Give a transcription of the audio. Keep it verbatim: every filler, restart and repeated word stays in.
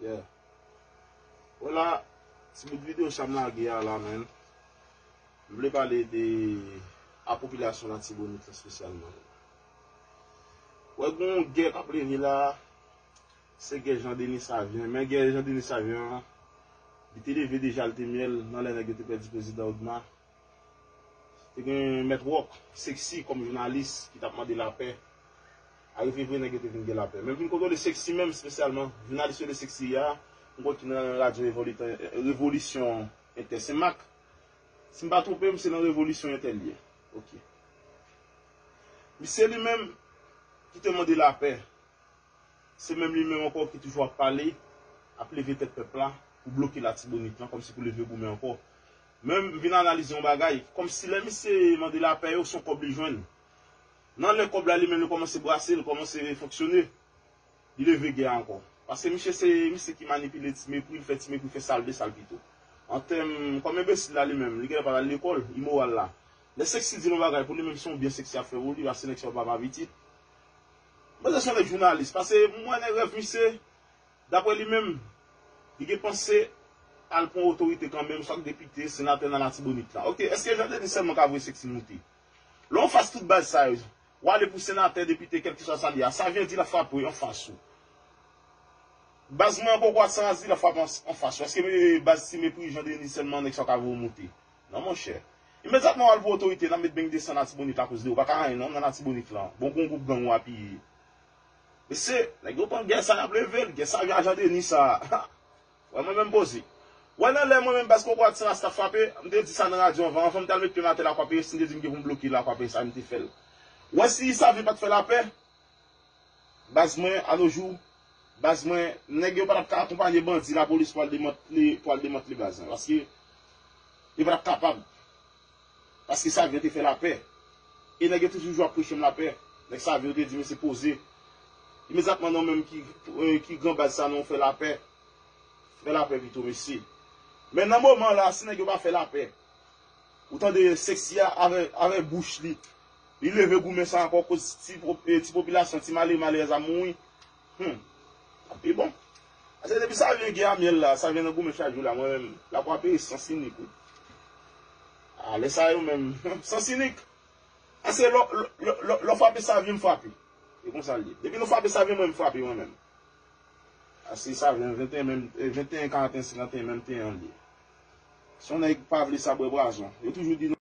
Yeah. Vwala, ti bout videyo sa m lage a la, menm. M vle pale de a popilasyon Latibonit la espesyalman. Wè, gen yon gè k ap leve la, se gè Jean Denis Savien. Men gè Jean Denis Savien an, li te leve deja, li te myèl nan lè nèg yo te pèdi prezidan Odma. Te gen Mèt Wòk, Sexy kòm jounalis ki t ap mande lapè. Arive vre nèg yo te vin gen lapè. Men vin kontwole Sexy menm espesyalman, jounalis yo de Sexy a, m kwè ki nan radyo Revolisyon Entè Senmak. Si m pa twonpe m, se nan Revolisyon Entè l ye. Ok. Misye li menm ki te mande lapè. Se menm li menm ankò ki toujou ap pale, ap leve tèt pèp la pou bloke Latibonit lan, kòmsi pou leve goumen ankò. Men m vin analize yon bagay, kòmsi lè misye mande lapè yo, se yon kòb li jwenn. Nan lè kòb la li menm li kòmanse brase, li kòmanse fonksyone, li leve gè a ankò. Paske misye se misye ki manipile Ti Mepri, li fè Ti Mepri fè sa l vle, sa l pito. An tèm, kòm enbesil la li menm, li genlè pa t al lekòl, imoral la. Lè Sexy di l yon bagay, pou li menm se yon byen Sexy ap fè pou li, paske nèg sa yo papa pitit. Mwen se yon nèg jounalis, paske mwen nan rèv misye, daprè li menm, li gen panse al pran otorite kanmenm, swa k depite, senatè nan Latibonit la. Ok, èske Jean Denis sèlman ka voye Sexy moute? Lè w anfas tout baz sa yo, w ale pou senatè, depite, kèlkeswa sa l ye a, Savien di l ap frape w anfas ou. Baz mwen an poko a san azi, l ap frape an, anfas ou. Èske me, baz Ti Mepri, Jean Denis sèlman nèg sa yo ka voye w moute? Non, monchè. Imedyatman w al pou otorite, n ap met beng desann Latibonit la akoz de ou. Pa ka anyen non, nan Latibonit lan. Bon, gon gwoup gang ou apiye. Mesye, nèg yo pran gè sa, y ap leve l. Gè sa, vye ajan Denis sa. Wè, mwen menm poze. Wè, nan lè mwen menm, baz Kokorat San Rasta frape, m te di sa nan radyo anvan. Anvan m t al met pye m atè Lakwa Peyes, m te di m gen pou m bloke Lakwa Peyes, sa m te fè l. Wè, si Savien pa t fè lapè, baz mwen, anojou, baz mwen, nèg yo pa t ap ka akonpanye bandi lapolis pou al demantle, pou al demantle baz lan. Paske, yo pa t ap kapab. Paske Savien te fè lapè. E nèg yo te toujou ap preche m lapè. Nèg Savien yo te di, mesye, poze. Imedyatman, non menm ki, eh, ki gran baz sa, non, fè lapè. Fè lapè pito, mesye. Men nan moman la, si nèg yo pa fè lapè, ou tande Sexy a avè, avè bouch li. Li leve goumen sa ankò koz ti, po- eh, ti popilasyon, ti male, malèrèz ap mouri. Hmm. Pi bon. Ase depi Savien gen a myèl la, Savien nan goumen chak jou la, mwen menm, Lakwa Peyes, Sans Inik, wi. A, lè sa yo menm, Sans Inik. Ase lò, lò, lò, lò, lò frape Savien, m frape. E konsa l ye. Depi nou frape Savien, mwen, m frape, mwen menm. Ase Savien, venteyen menm, eh, venteyen, karanteyen, senkanteyen, menm teyen an l ye. Se yon nèg pa vle sa bwè pwazon. Yo toujou di